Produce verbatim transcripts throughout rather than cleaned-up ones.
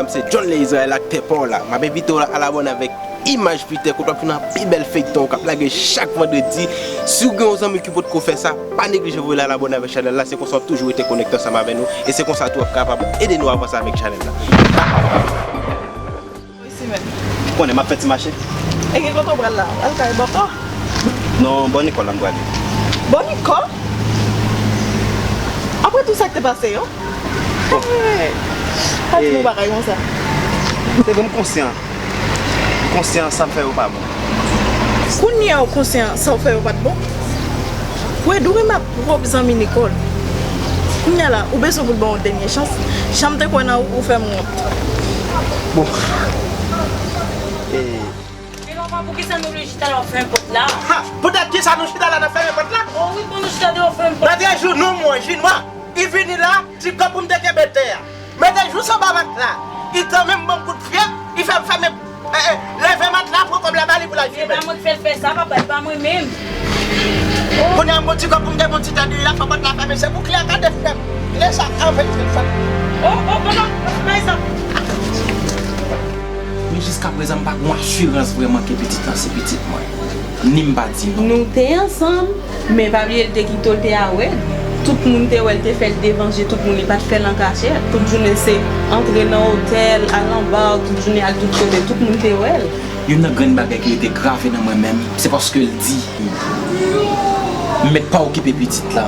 Se John Lè Izrayèl, aktè pa w la. M ap envite w al abòne avèk Imaj Pli Tè, kote w ap jwenn pi bèl feyton k ap lage chak vandredi. Si w gen yon zanmi ki potko fè sa, pa neglije voye l al abòne avèk chanèl la. Se konsa w ap toujou rete konekte ansanm avè nou. E se konsa tou w ap kapab ede nou avanse avèk chanèl la. Isi menm. Konnen m ap fè ti mache. E gen kote w pral la? Al kay bòkò? Non, bò Nikòl la m prale. Bò Nikòl? Apre tou sa k te pase yo? Hey! Pa di nou bagay konsa. Se vre m konsyan. M konsyan sa m fè yo pa bon. Kounye a w konsyan sa w fè yo pa t bon? Ou ap remak pwòp zanmi Nicole. Kounye a la, ou bezwen pou l ban w dènye chans. Jan m te kwè nan ou, ou fè m wont. Bon. E, Gen lòfa, poukisa nou vle chita la w ap fèmen pòt la? Ha! Poutèt kisa nou chita la n ap fèmen pòt la? O wi, bon, nou chita de w ap fèmen pòt la. Mèt jou nou mwen, Jinwa, li vini la, ti kòb pou m te kenbe tè a. Mèt jou sou ba mat la, li tanmen m ban m kout pye, li fè m fèmen, eh, eh, leve mat la, pran kòb la ba li pou l al fimen. Se pa mwen k fè l fè sa, papa, e pa mwen menm. Kounye a m gon ti kòb pou m te gon ti tè de la, fò pòt la fèmen, se pou kle a gade frè m. Kle sa anpil trip sa. O, o, papa, bay sa. Men jiskaprezan m pa gen asirans vrèman ke pitit lan se pitit mwen. Ni m pa di non. Nou te ansanm, men pa bliye l te kite w, l te a wèd. Tout moun te wè l, te fè l devanje tout moun, li pa t fè l an kachèt. Tout jounen se antre nan otèl, al nan ba, tout jounen al tout kote, tout moun te wè l. Youn nan grenn bagay ki rete grave nan mwen menm, se paske l di, m mèt pa okipe pitit la,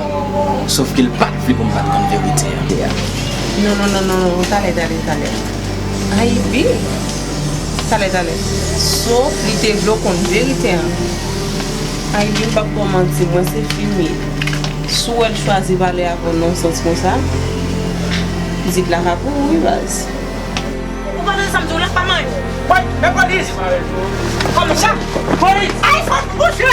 sof ke l pa t vle pou m pa t konn verite a. Non, non, non, non, non, talè, talè, talè. Aybi, talè, talè. Sof li te vle w konn verite a. Aybi, m p ap ba w manti, mwen se fi m ye. Si w wè l chwazi pale avè w nan yon sans konsa, pitit la ka pou ou wi, baz. Ou konprann sa m di w la, pa manyen w. Woy, e polis! Kòmisa! Polis! Ay, fòk bouche!